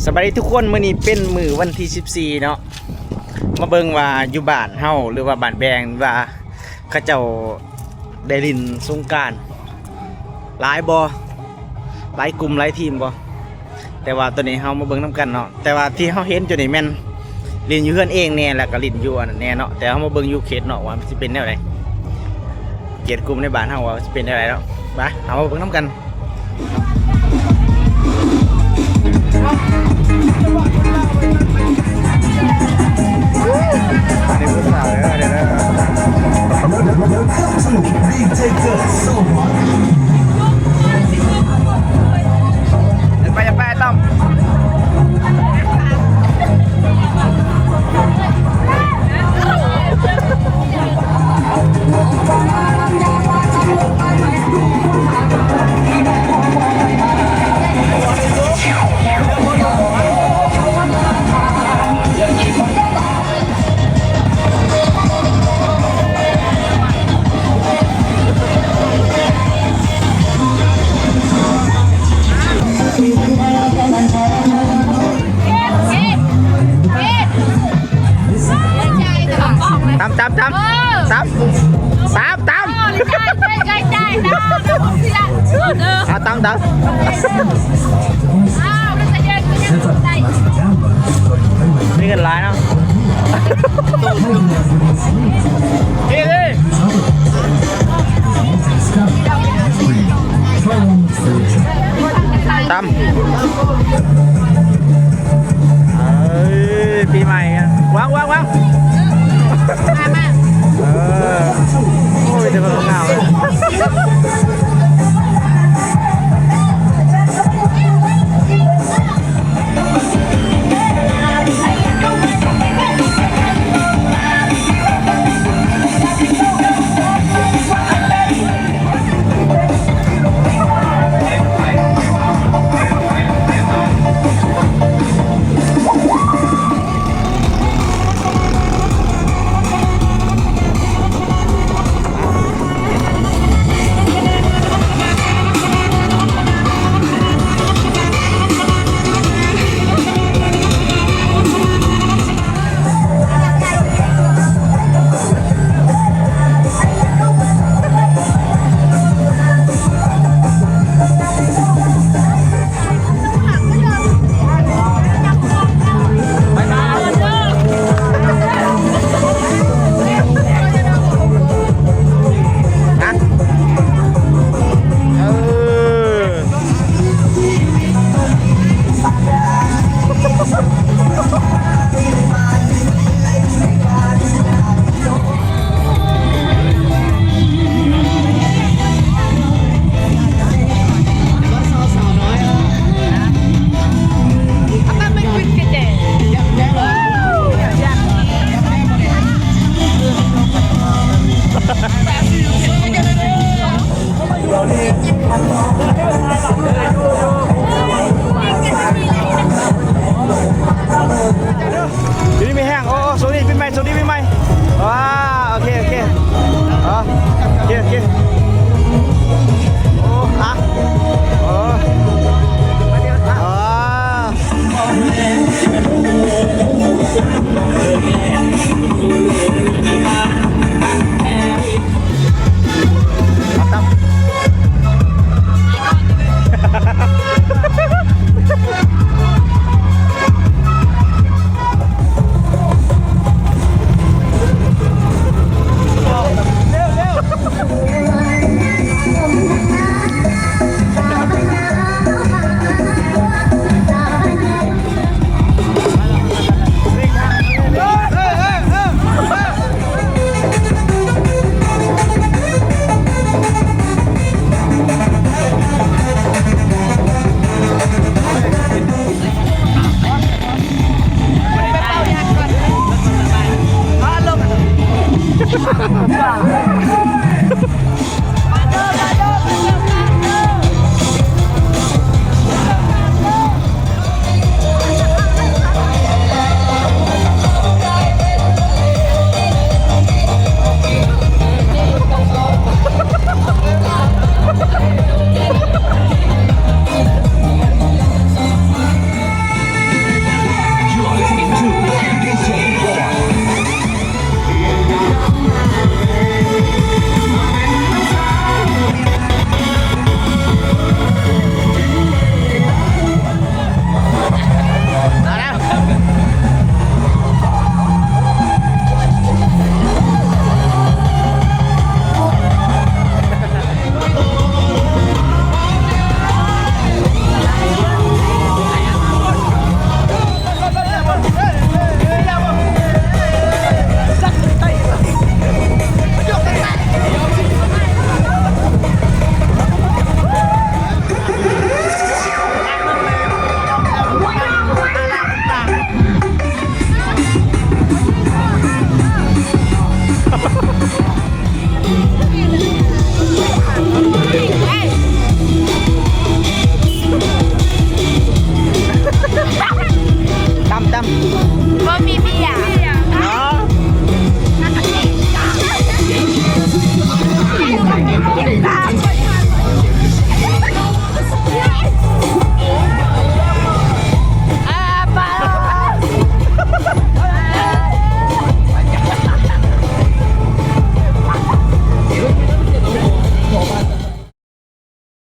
ສະບາຍດີທຸກຄົນ, ມື້ນີ້ເປັນມື້ວັນທີສິບສີ່ເນາະ, ມາເບິ່ງວ່າຢູ່ບ້ານເຮົາ ຫຼືວ່າບ້ານແບງ ວ່າເຂົາເຈົ້າໄດ້ຫຼິ້ນສົງການຫຼາຍບໍ່, ຫຼາຍກຸ່ມຫຼາຍທີມບໍ່. ແຕ່ວ່າຕອນນີ້ເຮົາມາເບິ່ງນຳກັນເນາະ, ແຕ່ວ່າທີ່ເຮົາເຫັນຢູ່ນີ້ແມ່ນຫຼິ້ນຢູ່ເຮືອນເອງແດ່ ແລ້ວກໍຫຼິ້ນຢູ່ອັນນັ້ນແດ່ເນາະ. ແຕ່ເຮົາມາເບິ່ງຢູ່ເຂດນອກວ່າມັນຊິເປັນແນວໃດ, ເຂດກຸ່ມໃນບ້ານເຮົາວ່າຊິເປັນແນວໃດເນາະ. ໄປ ເຮົາມາເບິ່ງນຳກັນ. ອັນນີ້ຜູ້ສາວເດີ ອັນນີ້ເດີ. Welcome to DJ Good Soul. ຢ່າໄປ ຢ່າໄປ ຕ້ອມ. ຕຳ ຕຳ ຕຳ ຕຳ ຕຳ ຕຳ. ເອີ ເອົາ ຕຳ ຕຳ. ມີເງິນຫຼາຍເນາະ. ຕຳ ເອີຍ ປີໃໝ່ ວາງ ວາງ ວາງ. ເອີ ໂອ້ຍ ແຕ່ວ່າງາມເລີຍ. ຢູ່ດີມີແຮງ. ໂອ້ ໂອ້ ໂຊກດີປີໃໝ່ ໂຊກດີປີໃໝ່. ວ້າ ໂອເຄ ໂອເຄ. ອໍ